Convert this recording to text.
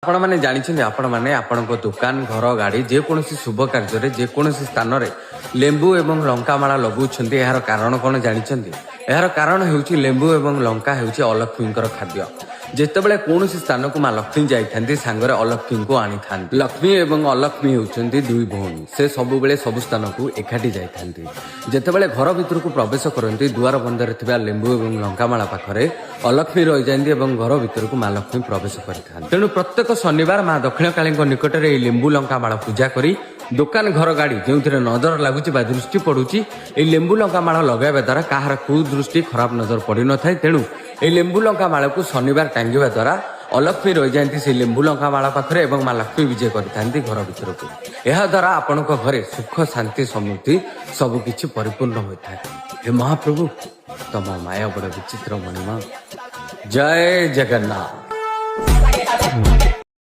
ଆପଣମାନେ ଜାଣିଛନ୍ତି, ଆପଣମାନେ ଆପଣଙ୍କ ଦୋକାନ, ଘର, ଗାଡ଼ି, ଯେକୌଣସି ଶୁଭ କାର୍ଯ୍ୟରେ ଯେକୌଣସି ସ୍ଥାନରେ ଲେମ୍ବୁ ଏବଂ ଲଙ୍କା ମାଳା ଲଗାଉଛନ୍ତି, ଏହାର କାରଣ କ'ଣ ଜାଣିଛନ୍ତି? ଏହାର କାରଣ ହେଉଛି, ଲେମ୍ବୁ ଏବଂ ଲଙ୍କା ହେଉଛି ଅଲକ୍ଷ୍ମୀଙ୍କର ଖାଦ୍ୟ। ଯେତେବେଳେ କୌଣସି ସ୍ଥାନକୁ ମା ଲକ୍ଷ୍ମୀ ଯାଇଥାନ୍ତି, ସାଙ୍ଗରେ ଅଲକ୍ଷ୍ମୀଙ୍କୁ ଆଣିଥାନ୍ତି। ଲକ୍ଷ୍ମୀ ଏବଂ ଅଲକ୍ଷ୍ମୀ ହେଉଛନ୍ତି ଦୁଇ ଭଉଣୀ। ସେ ସବୁବେଳେ ସବୁ ସ୍ଥାନକୁ ଏକାଠି ଯାଇଥାନ୍ତି। ଯେତେବେଳେ ଘର ଭିତରକୁ ପ୍ରବେଶ କରନ୍ତି, ଦୁଆର ବନ୍ଧରେ ଥିବା ଲେମ୍ବୁ ଏବଂ ଲଙ୍କାମାଳା ପାଖରେ ଅଲକ୍ଷ୍ମୀ ରହିଯାଆନ୍ତି ଏବଂ ଘର ଭିତରକୁ ମା ଲକ୍ଷ୍ମୀ ପ୍ରବେଶ କରିଥାନ୍ତି। ତେଣୁ ପ୍ରତ୍ୟେକ ଶନିବାର ମା ଦକ୍ଷିଣକାଳୀଙ୍କ ନିକଟରେ ଏହି ଲେମ୍ବୁ ଲଙ୍କା ମାଳ ପୂଜା କରି ଦୋକାନ, ଘର, ଗାଡ଼ି, ଯେଉଁଥିରେ ନଜର ଲାଗୁଛି ବା ଦୃଷ୍ଟି ପଡୁଛି, ଏହି ଲେମ୍ବୁ ଲଙ୍କା ମାଳ ଲଗାଇବା ଦ୍ୱାରା କାହାର କୁଦୃଷ୍ଟି, ଖରାପ ନଜର ପଡ଼ିନଥାଏ। ତେଣୁ ଏହି ଲେମ୍ବୁ ଲଙ୍କା ମାଳକୁ ଶନିବାର ଟାଙ୍ଗିବା ଦ୍ୱାରା ଅଲକ୍ଷ୍ମୀ ରହିଯାଆନ୍ତି ସେଇ ଲେମ୍ବୁ ଲଙ୍କା ମାଳ ପାଖରେ ଏବଂ ମା ଲକ୍ଷ୍ମୀ ବିଜେ କରିଥାନ୍ତି ଘର ଭିତରକୁ। ଏହା ଦ୍ୱାରା ଆପଣଙ୍କ ଘରେ ସୁଖ, ଶାନ୍ତି, ସମୃଦ୍ଧି ସବୁ କିଛି ପରିପୂର୍ଣ୍ଣ ହୋଇଥାଏ। ହେ ମହାପ୍ରଭୁ, ତମ ମାୟା ବଡ଼ ବିଚିତ୍ର ମଣିମା। ଜୟ ଜଗନ୍ନାଥ।